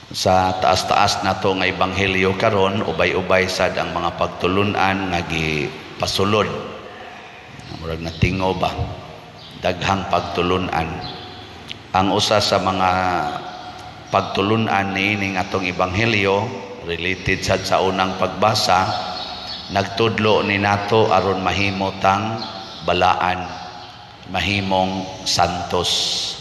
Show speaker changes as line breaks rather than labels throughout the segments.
Sa taas-taas nato nga ebanghelyo karon, ubay-ubay sad ang mga pagtulunan nga gipasulod. Murag natingo ba, daghang pagtulunan. Ang usa sa mga pagtulunan niining atong ebanghelyo, related sad sa unang pagbasa, nagtudlo ni nato aron mahimo tang balaan, mahimong santos.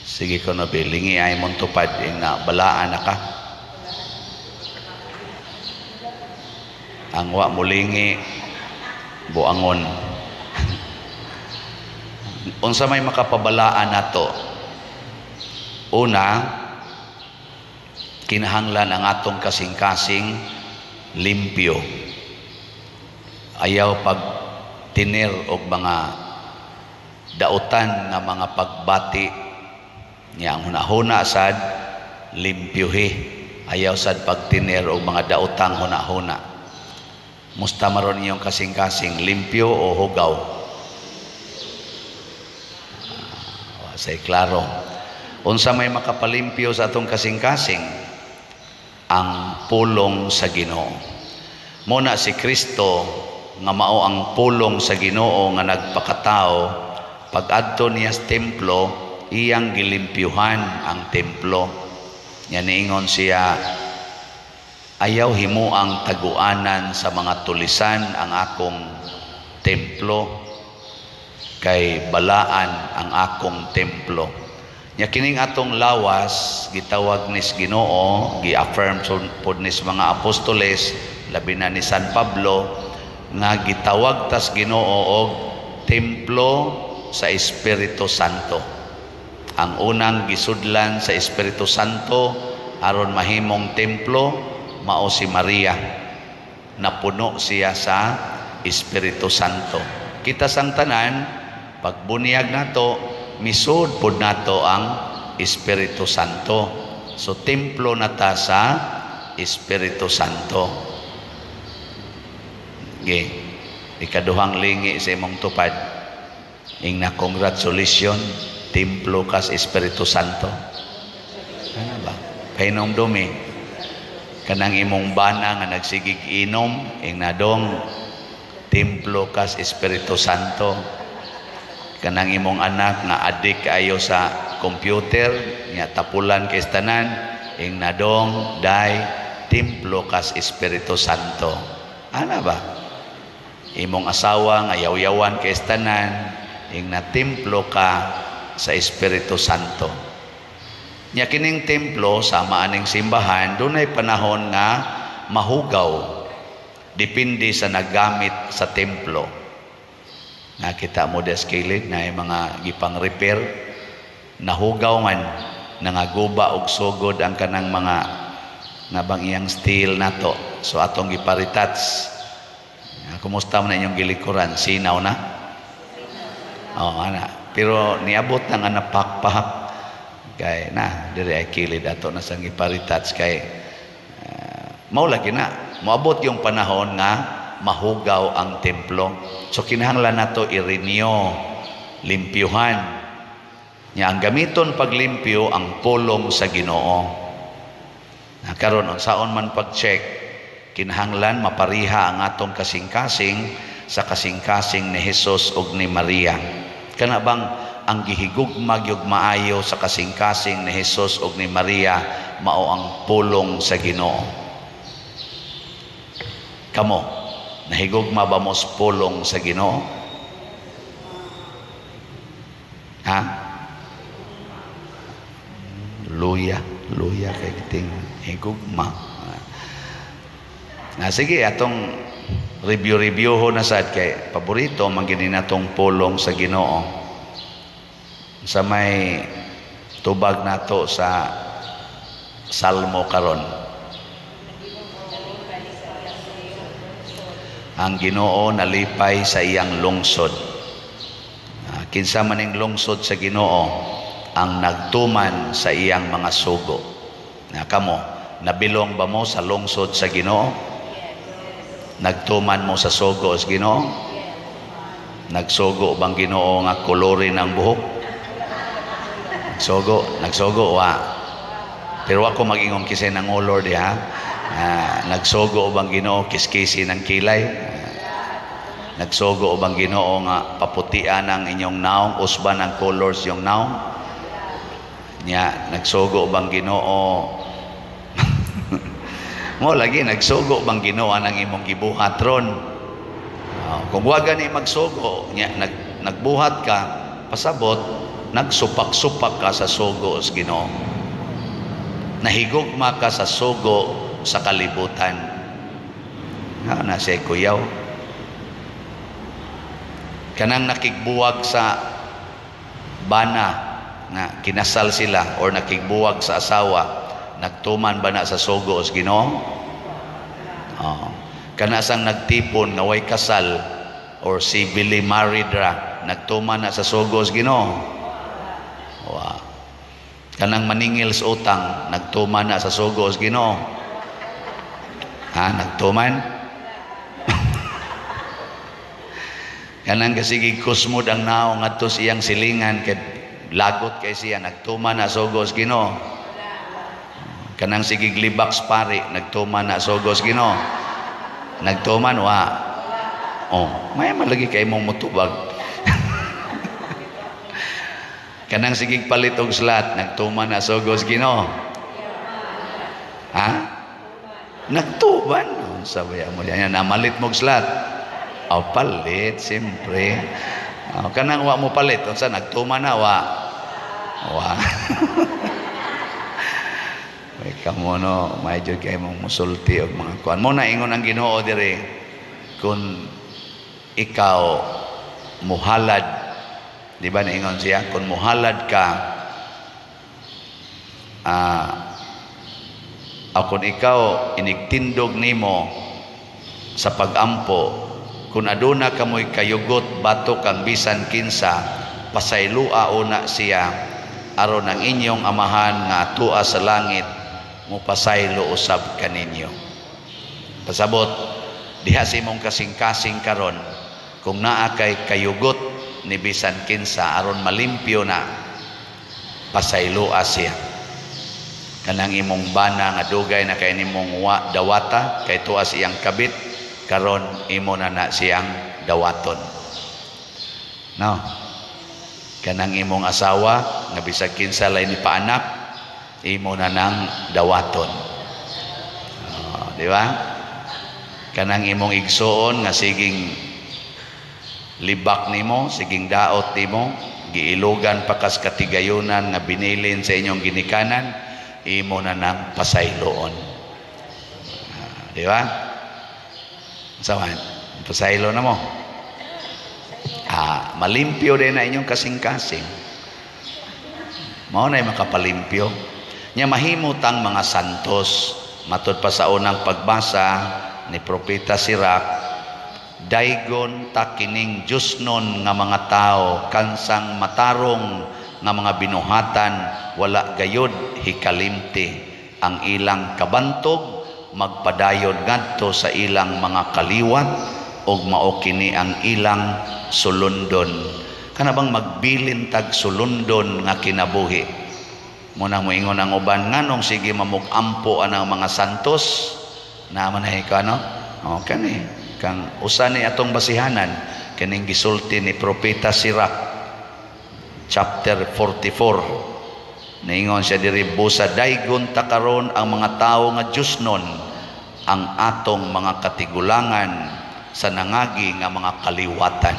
Sige ko na bilingi ay mong tupad nga balaan na ka. Ang wa mulingi buangon. Unsa may makapabalaan nato? Una, kinahanglan ang atong kasing-kasing limpyo. Ayaw pag tinir og mga dautan nga mga pagbati niya. Ang hunahuna sad limpyuhi. Ayaw sad pagtinir og mga daotang hunahuna. Musta maron iyong kasing-kasing, limpyo o hugaw? Say klaro. Unsa may makapalimpyo sa atong kasing-kasing? Ang pulong sa Ginoo. Muna si Kristo nga mao ang pulong sa Ginoo nga nagpakatao, pag-adto niya sa templo, iyang gilimpyuhan ang templo. Nya niingon siya, "Ayaw himuang taguanan sa mga tulisan ang akong templo, kay balaan ang akong templo." Nya kining atong lawas gitawag nis Ginoo, gi-affirm pod nis mga apostoles, labi na ni San Pablo, nga gitawag tas Ginoo og templo sa Espiritu Santo. Ang unang gisudlan sa Espiritu Santo aron mahimong templo mao si Maria. Napuno siya sa Espiritu Santo. Kita sang tanan, pagbunyag nato, misud pod nato ang Espiritu Santo. So templo na ta sa Espiritu Santo. Ge, ikaduhang lingi sa imong tupad. Ing na congratulations, templo kas Espiritu Santo. Ano ba? Pahinomdumi. Kanang imong bana nga nagsigig inom, ing nadong templo kas Espiritu Santo. Kanang imong anak nga adik kaayo sa computer, nya tapulan kay tanan, ing nadong day templo kas Espiritu Santo. Ana ba? Imong asawa nga yaw-yawan kay tanan, ing na templo ka sa Espiritu Santo. Nya kining templo sama aning simbahan, dunay panahon nga mahugaw. Depende sa naggamit sa templo. Nakita mo des kilid na yung mga gipang repair, nahugaw man, nangaguba og sugod ang kanang mga nabang iyang steel nato. So atong giparetouch. Kumusta man inyong gilikuran? Sinaw na? Oh, ana. Pero niabot na nga napakpahak kay na diri ay kilid ato na sang giparetouch kay mao lagi na moabot yung panahon nga mahugaw ang templo. So kinahanglan nato i-renew, limpyuhan. Nya ang gamiton paglimpyo ang pulong sa Ginoo. Na karon unsaon man pag-check, kinahanglan mapariha ang atong kasing-kasing sa kasing-kasing ni Jesus ug ni Maria. Kana bang ang gihigugma gyud maayo sa kasing-kasing ni Jesus ug ni Maria mao ang pulong sa Ginoo. Kamo, nahigugma ba mo sa pulong sa Ginoo? Ha? Luya, luya kay kiting higugma. Na sige, atong review-review ho na sad kay paborito man gini natong pulong sa Ginoo. Sa may tubag nato sa Salmo karon. Ang Ginoo nalipay sa iyang lungsod. Kinsa man ning lungsod sa Ginoo ang nagtuman sa iyang mga sugo. Na kamo, nabilong ba mo sa lungsod sa Ginoo? Nagtuman mo sa sugo sa Ginoo? Nagsugo bang Ginoo nga kolorin ang buhok? Nagsugo, nagsugo wa. Pero ako mag-ingon kisay nangolor diha. Nagsugo bang Ginoo kiskisi ng kilay? Nagsugo bang Ginoo nga paputian ang inyong naong, usban ang colors yung naong? Nya, nagsugo bang Ginoo? Mo lagi, nagsugo bang Ginoo ang imong gibuhat ron? Kung wa gani magsugo, nya nagbuhat ka, pasabot nagsupak-supak ka sa sugo sa Ginoo. Nahigugma ka sa sugo sa kalibutan. Nga na siya kuyaw. Kanang nakigbuwag sa bana nga kinasal sila or nakigbuwag sa asawa, nagtuman ba na sa sugo sa Ginoo? Oh. Kana sang nagtipon nga way kasal or civilly married ra, nagtuman na sa sugo sa Ginoo? Wa. Kanang maningil sa utang, nagtuman na sa sugo sa Ginoo? Ha, nagtuman? Kanang kasigi kusmod ang naong ngadto sa iyang silingan kay lagot kay siya, nagtuman na sugo sa Ginoo? Kanang sigig libak sa pari, nagtuman na sugo sa Ginoo? Nagtuman wa? Oh, maya man lagi kay mong mutubag. Kanang sigig palit og slat, nagtuman na sugo sa Ginoo? Ha? Nagtuman. Sabi mo yan, namalit mong slat. O, palit, siyempre. O, kanang wa mo palit, unsa nagtuman na wa? Wa. May kamo no, may jud kay mong musulti og mga kuan. Mo na ingon ang Ginoo diri, kung ikaw muhalad, di ba naingon siya, kung muhalad ka, kung ikaw inigtindog nimo sa pagampo, kung aduna kamoy kayugot batok ang bisan kinsa, pasaylua una siya aron ang inyong amahan nga atua sa langit mupasaylo usab kaninyo. Pasabot diha sa imong kasing-kasing karon, kung naa kay kayugot ni bisan kinsa aron malimpyo na, pasaylua siya. Kanang imong bana nga dugay na kay nimong wa dawata kay tuas iyang kabit, karon imo na na siyang dawaton. No. Kanang imong asawa nga bisag kinsa lay ni paanak, imo na nang dawaton. Oh, di ba? Kanang imong igsuon nga siging libak nimo, siging daot nimo, giilugan pa kas katigayunan nga binilin sa inyong ginikanan, imo na nang pasayloon. Di ba? Sawan, pasaylo na mo. Malimpyo din na inyong kasing-kasing. Mao na'y makapalimpyo. Nya mahimutang mga santos. Matud pa sa unang pagbasa ni Propeta Sirach, daygon ta kining Diyosnon nga mga tao kansang matarong nga mga binuhatan, wala gayod hikalimti ang ilang kabantog, magpadayon ngadto sa ilang mga kaliwat ug mao kini ang ilang sulundon. Kana bang magbilin tag sulundon nga kinabuhi? Muna moingon ang uban, nganong sige mamug-ampo anang mga santos? Naa man ay ka, no? O kani kang usa ni atong basihanan kining gisulti ni Propeta Sirach chapter 44. Niingon siya diri, busa daygon ta karon ang mga tawo nga Diyosnon ang atong mga katigulangan sa nangagi nga mga kaliwatan.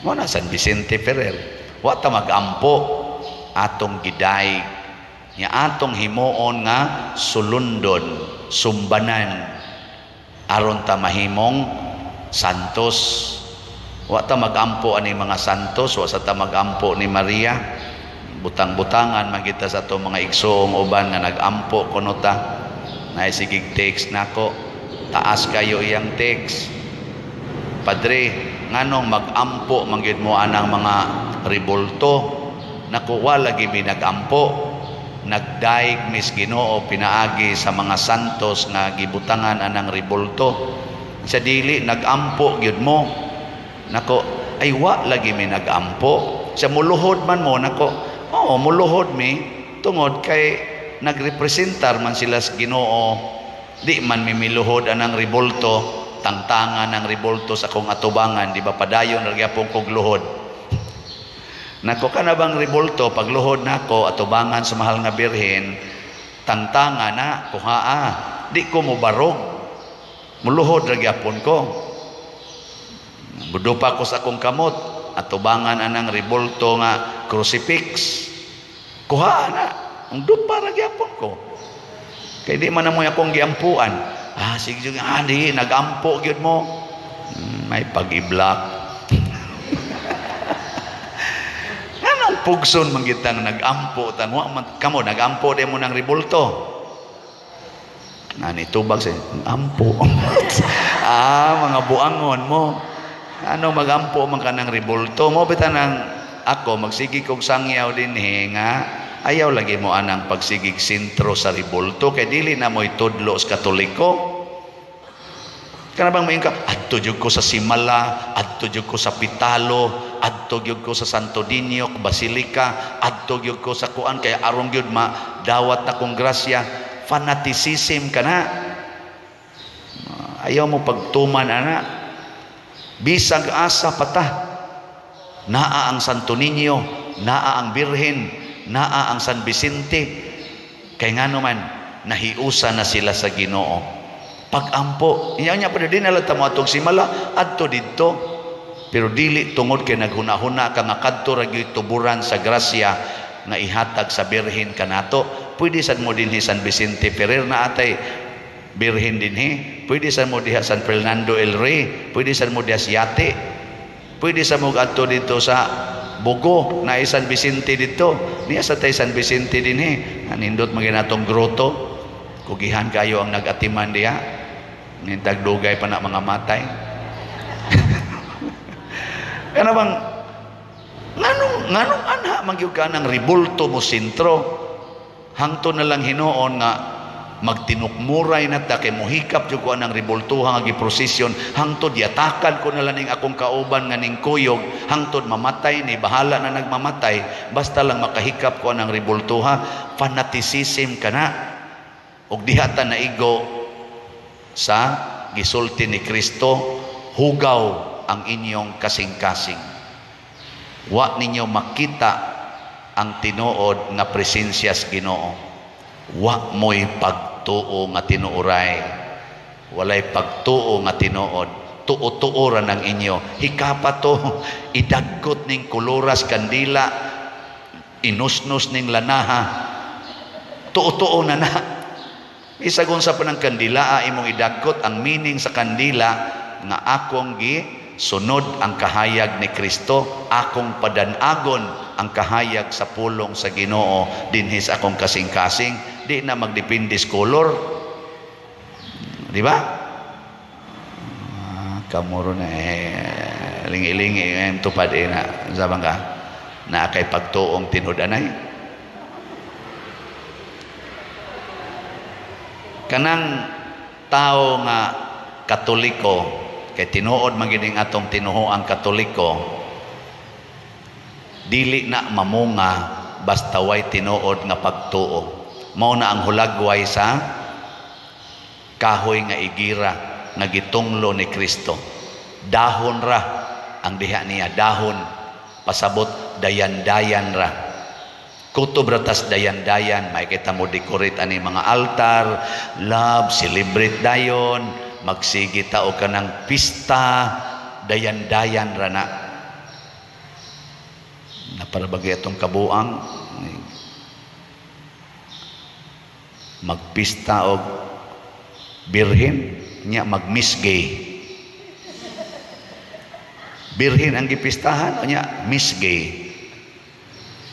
Mo na San Vicente Ferrer, wa ta magampo, atong gidayeg nya atong himuon nga sulundon, sumbanan aron ta mahimong santos. Wa ta magampo ani mga santos, wa sa ta magampo ni Maria. Butang-butangan man kita sa atong mga igsoong uban nga nagampo kuno ta. Naisigig text nako, taas kayo iyang text. Padre, nganong magampo man gyud mo anang mga ribulto? Naku, wala lagi mi nagampo. Nagdaig mis Ginoo pinaagi sa mga santos nga gibutangan anang ribulto. Sa dili nagampo gyud mo. Nako, ay wa lagi mi nagampo. Sa muluhod man mo nako. Oo, muluhod mi tungod kay nagrepresentar man sila sa Ginoo. Di man mimiluhod anang rebulto, tangtangan ng rebulto sa akong atubangan, di ba padayon ra gyapon kog luhod. Nako ka na bang rebulto pagluhod nako atubangan sa mahal nga Birhen, tangtanga na kuhaa, di ko mobarog. Muluhod ra gyapon ko. Mudupa ko sa akong kamot, atubangan anang rebulto nga crucifix. Kuhaa na, ang dupa ra gyapon ko. Kay di man na mo akong giampuan. Ah, sige, ah, di, nagampo gyud mo. May pag-i-block. Anong pugson man gitang nagampo tan wa man kamo nagampo di mo ng rebulto. Nani tubag sa ampo. Ah, mga buangon mo. Ano magampo man ka ng rebulto mo bitan ang ako magsigi kog sangyaw dinhi nga ayaw lagi mo anang pagsigig sentro sa rebulto kay dili na mo'y tudlo sa Katoliko. Kana bang moingon ka, adto jud ko sa Simala, adto jud ko sa Pitalo, adto jud ko sa Santo Niño Basilica, adto jud ko sa kuan kay aron gyud madawat na kong grasya. Fanaticism ka na. Ayaw mo pagtuman ana. Bisag asa pata. Naa ang Santo Niño, naa ang Birhen, naa ang San Vicente. Kay ngano man nahiusa na sila sa Ginoo. Pagampo, inya nya pa din nalata mo atong Simala, adto didto. Pero dili tungod kay naghuna-huna ka nga kadto ra gyud tuburan sa grasya nga ihatag sa Birhen kanato. Pwede sad mo dinhi San Vicente Ferrer na atay Birhen dinhi, pwede sad mo diha San Fernando el Rey, pwede sad mo diha Siate, pwede sad mo adto didto sa Bugo na San Vicente didto. Niya sa tay San Vicente dinhi, nindot man ginatong grotto. Kugihan kayo ang nag-atiman diha. Nintag dugay pa na mga matay. Kana bang nganong nganong anha man gyud ka ng rebulto mo sentro, hangtod na lang hinuon nga magtinukmuray na ta kay mohikap jud ko anang rebultuha nga giprosesyon, hangtod yatakan ko na lang ning akong kauban nga ning kuyog, hangtod mamatay ni bahala na nagmamatay, basta lang makahikap ko anang rebultuha. Fanaticism kana. Og diha ta naigo sa gisulti ni Kristo, hugaw ang inyong kasing-kasing. Wa ninyo makita ang tinuod nga presensya sa Ginoo. Wa mo'y pagtuo nga tinuoray. Walay pagtuo nga tinuod. Tuo-tuo ra nang inyo. Hikapa to, idagkot ning koloras kandila, inusnos ning lanaha. Tuo-tuo na na. Isagon sa panang kandila imong idagkot, ang meaning sa kandila nga akong gi sunod ang kahayag ni Kristo, akong padanagon ang kahayag sa pulong sa Ginoo dinhi sa akong kasing-kasing, di na magdepende sa color. Di ba? Ah, kamuro na eh, lingi-lingi eh, tupad eh na sabang ka na kay pagtuong tinud-anay. Kanang tao nga Katoliko, kay tinuod man gid atong tinuhoang Katoliko, dili na mamunga basta way tinuod nga pagtuo. Mao na ang hulagway sa kahoy nga igira nga gitunglo ni Kristo. Dahon ra ang diha niya, dahon pasabot dayan-dayan ra. Kutob ratas dayan-dayan, makikita mo decorate ani mga altar, love, celebrate dayon, magsigi ta og kanang pista, dayan-dayan ra na. Naparabagay atong kabuang magpista og birhen, nya magmisgay. Birhen ang gipistahan, nya misgay.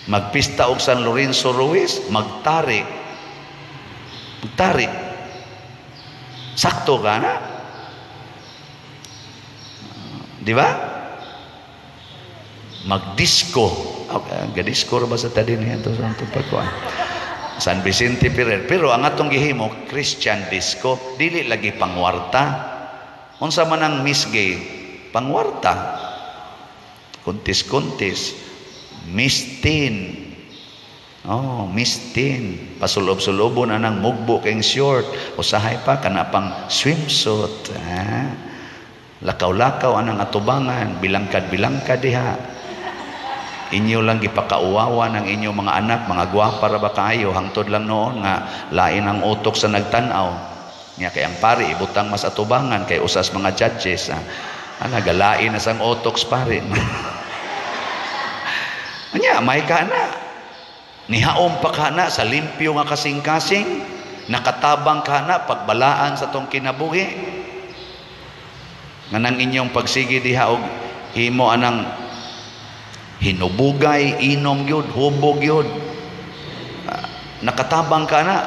Magpista og San Lorenzo Ruiz, magtari. Magtari. Sakto ka na. Di ba? Magdisko. Okay, gadisco ra ba sa tadin niya to sa atong pagkuan? San Vicente Ferrer. Pero ang atong gihimo Christian disco, dili lagi pangwarta. Unsa man ang misgay? Pangwarta. Kuntis-kuntis. Mistin. Oh, Miss Teen. Pasulob-sulobon anang mugbo kayong short. Usahay pa kana pang swimsuit. Ha? Lakaw-lakaw anang atubangan, bilangkad-bilangkad diha. Inyo lang gipakauwawan ang inyong mga anak, mga gwapa ra ba kaayo, hangtod lang noon nga lain ang utok sa nagtan-aw. Nya kay ang pari ibutang mas atubangan kay usas mga judges. Ha? Ana galain na sang utok sa pari. Anya may ka na. Nihaom pa ka na sa limpyo nga kasing-kasing, nakatabang ka na pagbalaan sa tong kinabuhi. Nganang inyong pagsige diha og himo anang hinubugay, inom gyud, hubog gyud. Nakatabang ka na.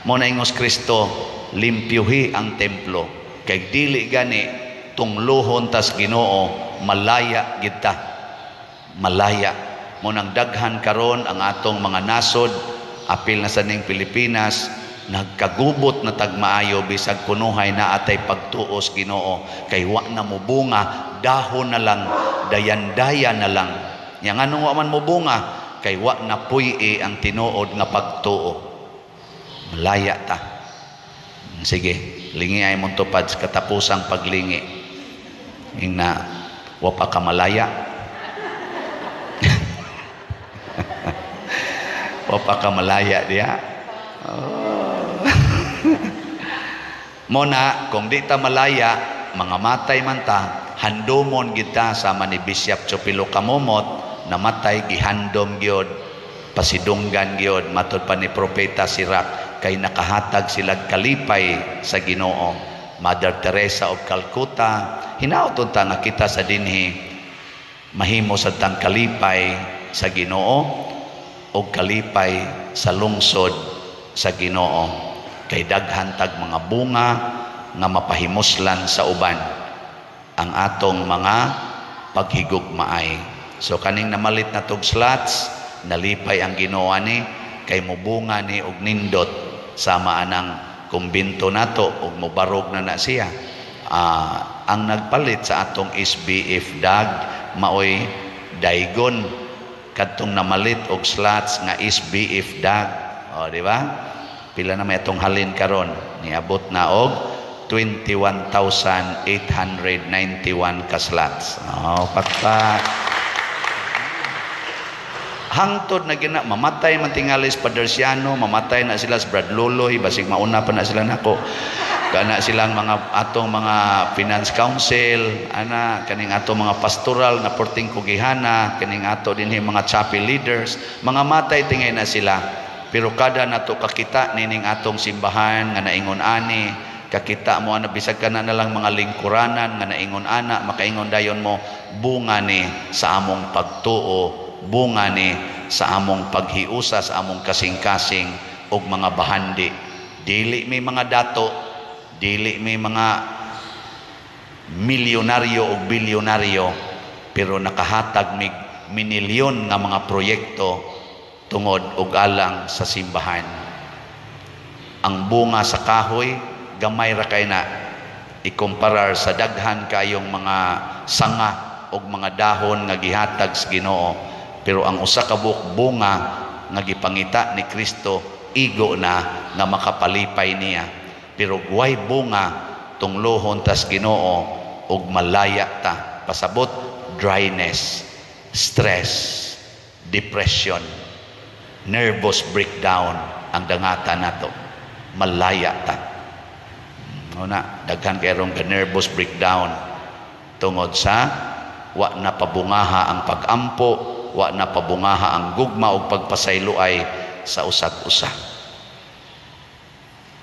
Mo na ingos Kristo, limpyuhi ang templo. Kay dili gani tungluhon tas Ginoo, malaya gid ta. Malaya. Mo nang daghan karon ang atong mga nasod, apil na sa ning Pilipinas, nagkagubot na tagmaayo bisag kunuhay na atay pagtuos Ginoo kay wa na mobunga, dahon na lang, dayan-daya na lang. Nya nganong wa man mobunga? Kay wa na puy-i ang tinuod nga pagtuo. Malaya ta. Sige, lingi ay mong tupad sa katapusang paglingi. Ingna wa pa ka malaya. Wa pa ka malaya diha. Oh. Mona, kung di ta malaya, mga matay man ta, handomon kita sama ni Bishop Chopilo Camomot, namatay gihandom gyud, pasidunggan gyud, matud pa ni Propeta Sirach, kay nakahatag sila kalipay sa Ginoo. Mother Teresa of Calcutta, hinaot unta nga kita sa dinhi mahimo sa tang kalipay sa Ginoo o kalipay sa lungsod sa Ginoo, kay daghan tag mga bunga nga mapahimuslan sa uban ang atong mga paghigugmaay. So kaning namalit na tog slots, nalipay ang Ginoo ani kay mobunga ni og nindot sama anang kumbinto nato og mobarog na na siya. Ang nagpalit sa atong SBF dag maoy Daigon kadtong namalit og slots nga SBF dag. O, di ba? Pila na may atong halin karon? Niabot na og 21,891 ka slots. O, pakpak. Hangtod na gina, mamatay man tingali sa Padersiano, mamatay na sila sa Brad Loloy, basig mauna pa na sila nako. Kana silang mga atong mga finance council, ana kaning atong mga pastoral na porting kugihana, kaning ato dinhi mga chapel leaders, mga matay tingay na sila. Pero kada nato kakita nining atong simbahan nga naingon ani, kakita mo ana bisag kana na lang mga lingkuranan nga naingon ana, makaingon dayon mo bunga ni sa among pagtuo, bunga ni sa among paghiusa, sa among kasing-kasing og mga bahandi. Dili may mga dato, dili may mga milyonaryo o bilyonaryo, pero nakahatag mig minilyon nga mga proyekto tungod og alang sa simbahan. Ang bunga sa kahoy gamay ra kay na ikumparar sa daghan kayong mga sanga og mga dahon nga gihatag sa Ginoo, pero ang usa ka buok bunga nga gipangita ni Kristo igo na nga makapalipay niya. Pero guway bunga tunglohon tas Ginoo og malaya ta. Pasabot, dryness, stress, depression, nervous breakdown ang dangata nato. Malaya ta. Una, daghan kay rong ka nervous breakdown tungod sa wa na pabungaha ang pag-ampo, wa na pabungaha ang gugma og pagpasayloay sa usag-usa.